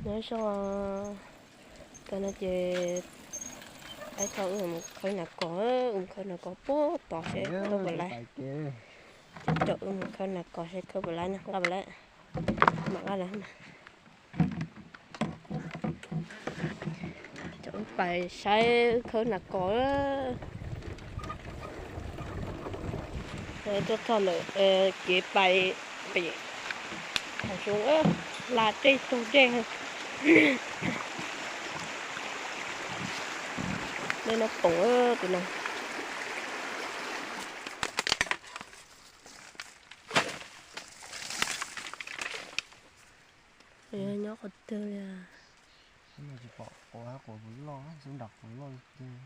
Nyob zoo, tam no ces peb tau wb mus khawb nas kos, wb mus khawb nas kos puag tod seb khawb puas laib. Coj wb mus khawb nas kos seb khawb puas laib na, nqa puas laib. Mam nqa na. Coj wb pais saib wb khawb nas kos. Tuaj txog ntawm kev pais pem hav zoov, hla dej taug dej. Dej no poob tus no. Nyob qhov twg li? Tsis pom quav, quav puas loj, xub nram quav loj tiag.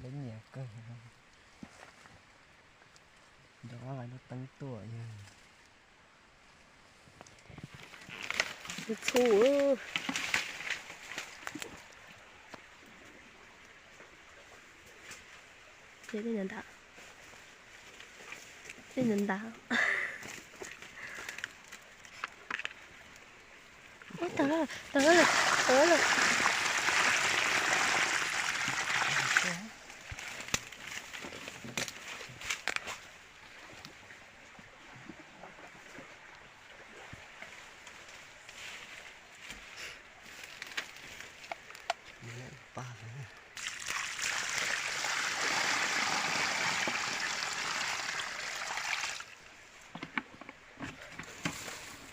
Lawv nyiam kawg, nrog lawv lub teeb tuaj yog txhub. Ces tej ntawd ntag, tej ntawd ntag. Ub, tawg lawm, tawg lawm, tawg lawm.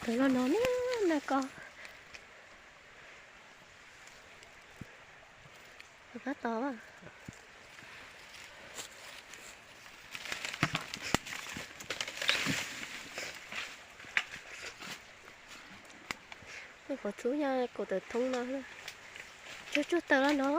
Tawg los no na, nas kos. Tab tom. Qhov txhub yog kaum tawm thoob no. Tsuag tsuag tawg los no.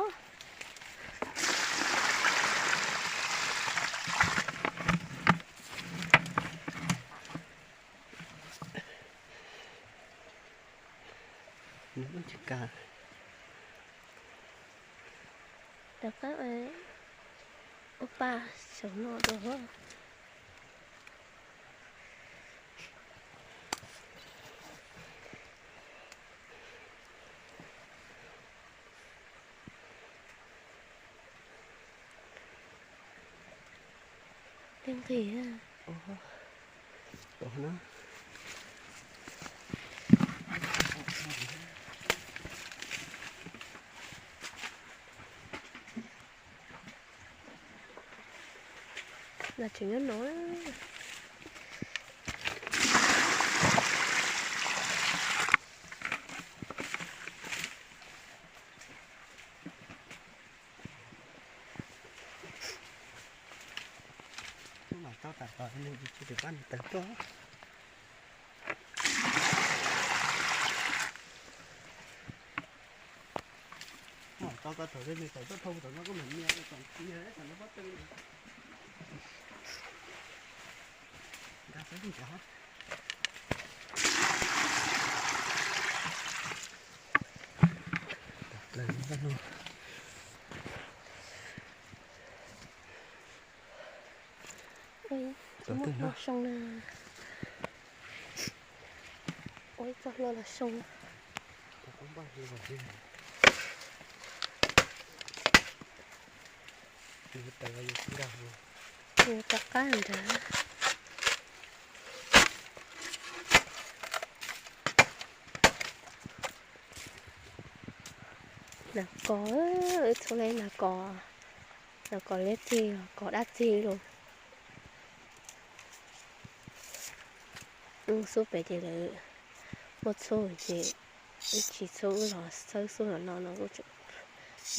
Rov qab ua pa saum no dua. Tej nqis. Nas tseem nyob no. Mas tau tas tos nws tsis pab nws tawg tuaj. Mas tau tas tos nws tawg tuaj thoob tom no koj mam nias kom tiag tam no pob tw. Nkag saib ncav. Plaws no. Ua ib txoj loj xyoo na. Ua ib txoj loj los xyoo. Rov qab nrad. Nas kos, wb txhub li nas kos, nas kos liab txig, kos dab txig los. Xub pem ces lawv muaj txhuj ces wb tsis txhuj, wb los txhawb xub los no no kuj tseem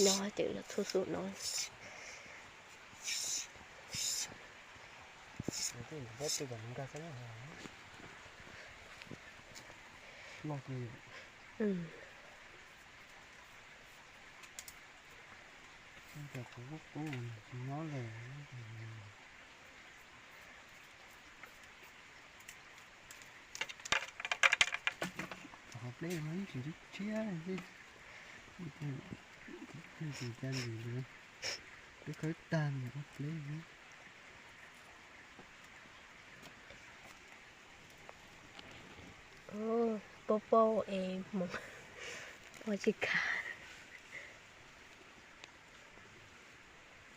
nyob ces lawv txhuj xub no. Qhov pleb no tsis ntsib tshiab li, tsis ca li, peb khawb tag nws qhov pleb. Pauj pauj es hmoov ua tsis khav,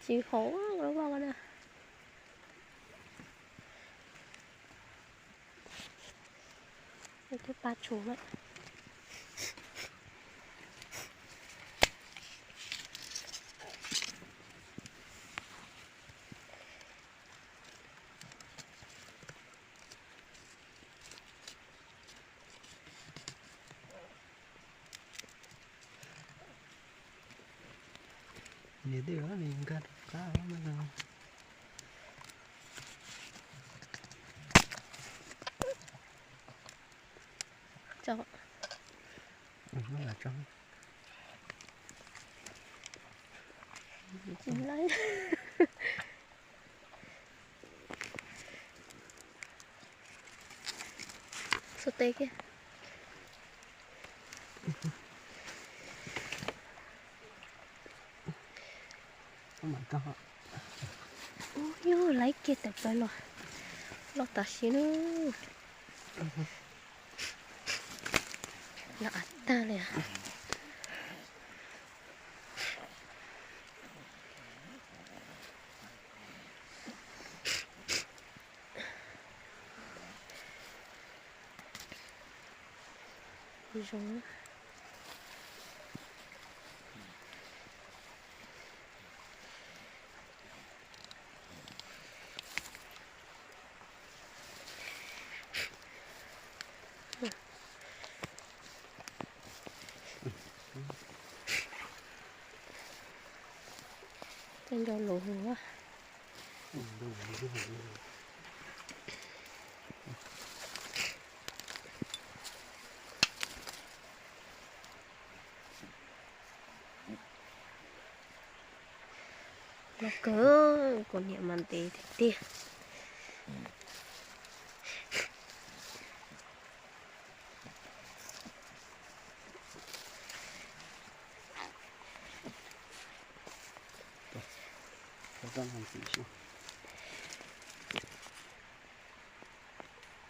tsis haum lub vaj na. Twb pab tshum lawm. Niam tij los nws nkag rov qab no. Xauj tes kiag. Ub, yog laib kiag tawm plaws los, loj tas si na. Loj av tag li. Zoo. Tej nrau lus hwv. Loj kawg, kuv niam mas ntev tiag tiag.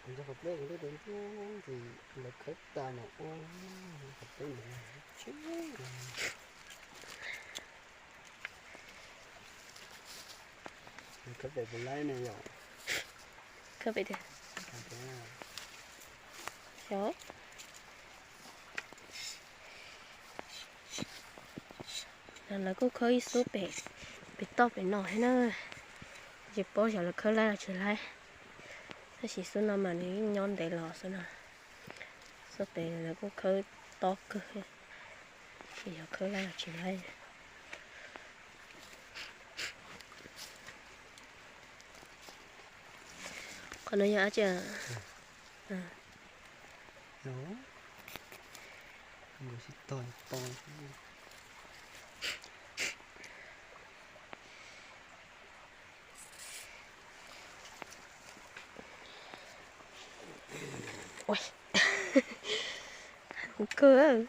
Qhov pleb kuv twb ntxiv ntxiv lawv khawb tas mas ua qhov pleb ntawd tsheb. Khawb pem puas laib ne yom? Khawb pem tiag. Xyov. Lawv kuj khawb ib xub pem, pem toj pem no thiab na. Tsis paub xyov lawv khawb laib los tsis laib. Tab sis xub no mas nws yeej nyob ntev los xwb na. Xub pem lawv kuj khawb tob kawg, tsis yog khawb laib los tsis laib. Qhov no yog dab tsi? Sib tog to. Kawg.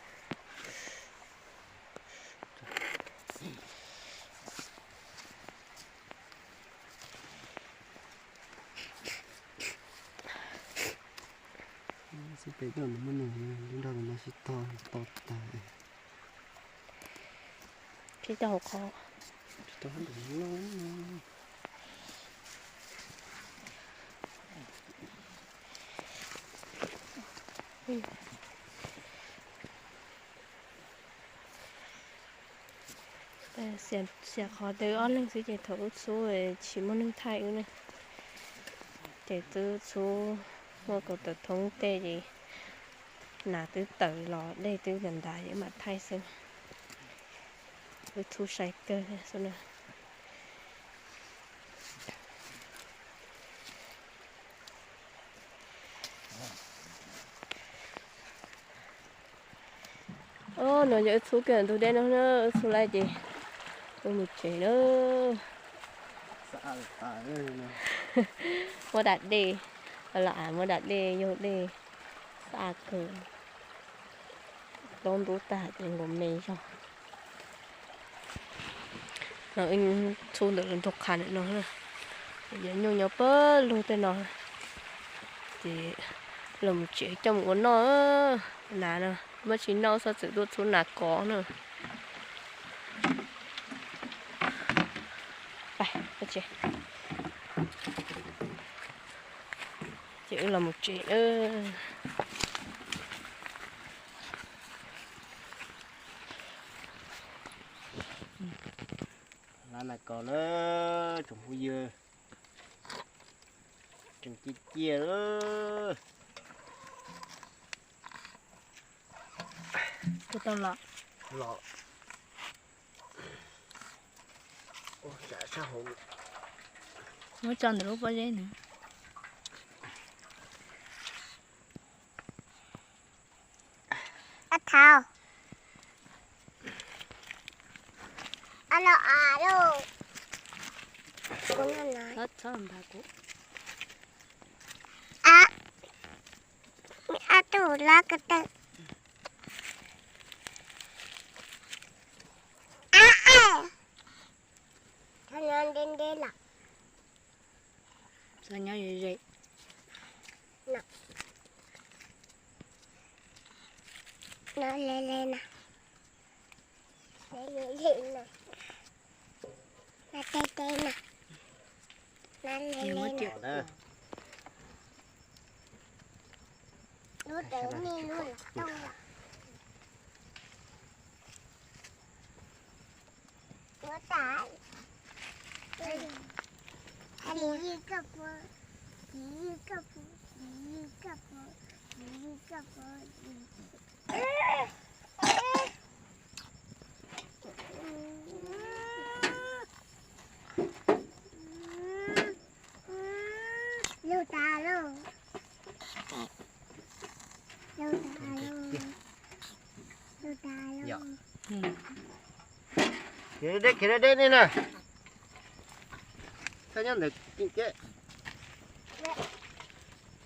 Xub pem toj no muaj neeg, lub nrog no sib tog to tas. Tsis tau hauv qhov. Xiam qhov twb ob leeg xwb ces thaum wb txhub tsis muaj neeg thaij wb ne. Ces twb txhub Muaj kaum tawm thoob tej ces nas twb tawm los dej twb ntas ntas ces mam thaij xwb. Wb txhub sai kawg xwb na. Os, no yog wb txhub kiag ntug dej no na, wb txhub lawm ces wb mus tsev na. Muab da dej, los av muab da dej, yaug dej, xaj kawg. Plaub ntub tag ces nkaus me zog. No wb txhub ntawm lub nroog qha ntawm no, cov nyuj nyob pawg lug tej no. Ces los mus tsev coj mus ua noj. Nas no muab tsis noj, txhob txwm tuaj txhub nas kov na. Ces wb los mus tsev. Lab nas kos na, tsoom phooj ywg, tseem ciaj ciaj. Los, muab tso ntawm lub pob zeb na. Ab thauj. Ab los av lauj. Kuv noj no. Ab, ab tug lab ko taw. Ab, ab. Txhob nyob deb deb los. Txhob nyob ze ze. No le le no. Le le le no. No teb teb no. No le le no. Lub tsev nej lub los tooj lawm. Lub tas. Tsis yij koj puas, tsis yij koj puas, tsis yij koj puas, tsis yij koj puas. Lub tas lauj. Lub tas lauj. Lub tas lauj. Khiav deb, khiav deb deb ne na. Txhob nyob ntawm kev.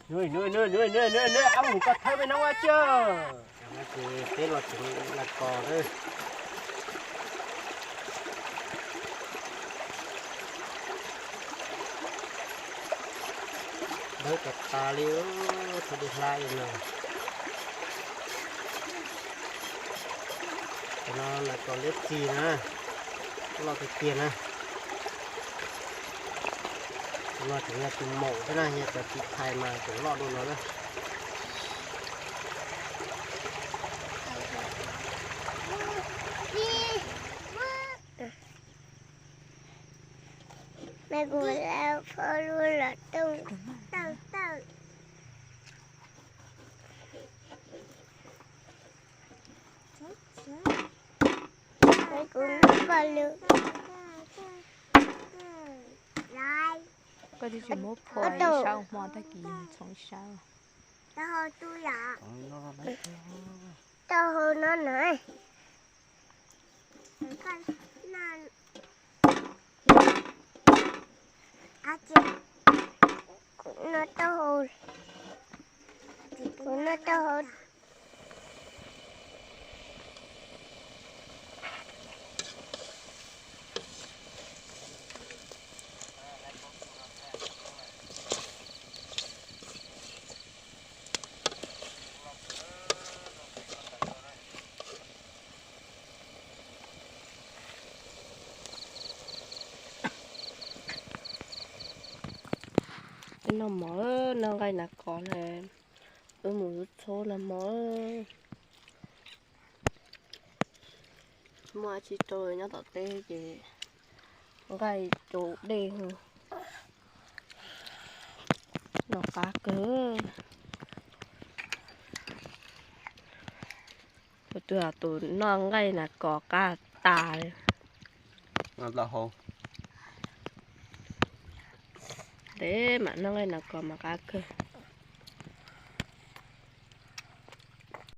Nws, nws, nws, nws, nws, nws, nws, ab mus koj thawb peb noob ua ciaj. Ces peb los tsev nas kos na. Dawb tas tas li, txhob di hlab li no. Cov no nas kos liab txi na, loj tiag tiag na. Cov no tseem yog tus maum thiab na, yog cov txiv thais mas tseem loj dua no na. Mas kuv lawv phob lub los tooj tawj tawj. Kuv phob lub. Koj twb tsis muab phom ib sab hmo tag kis mus txhoov ib sab. Taub hau no na. Kuv noj taub hau, kuv noj taub hau. Wb noj mov, noj nqaij nas kos na, wb mus txhub noj mov. Muaj tsis rau nyob tom teb ces nqaij rau dej. Noj qab kawg. Tus, tus noj nqaij nas kos qab tas li. Ntev mam noj nqaij nas kos mas qab kawg.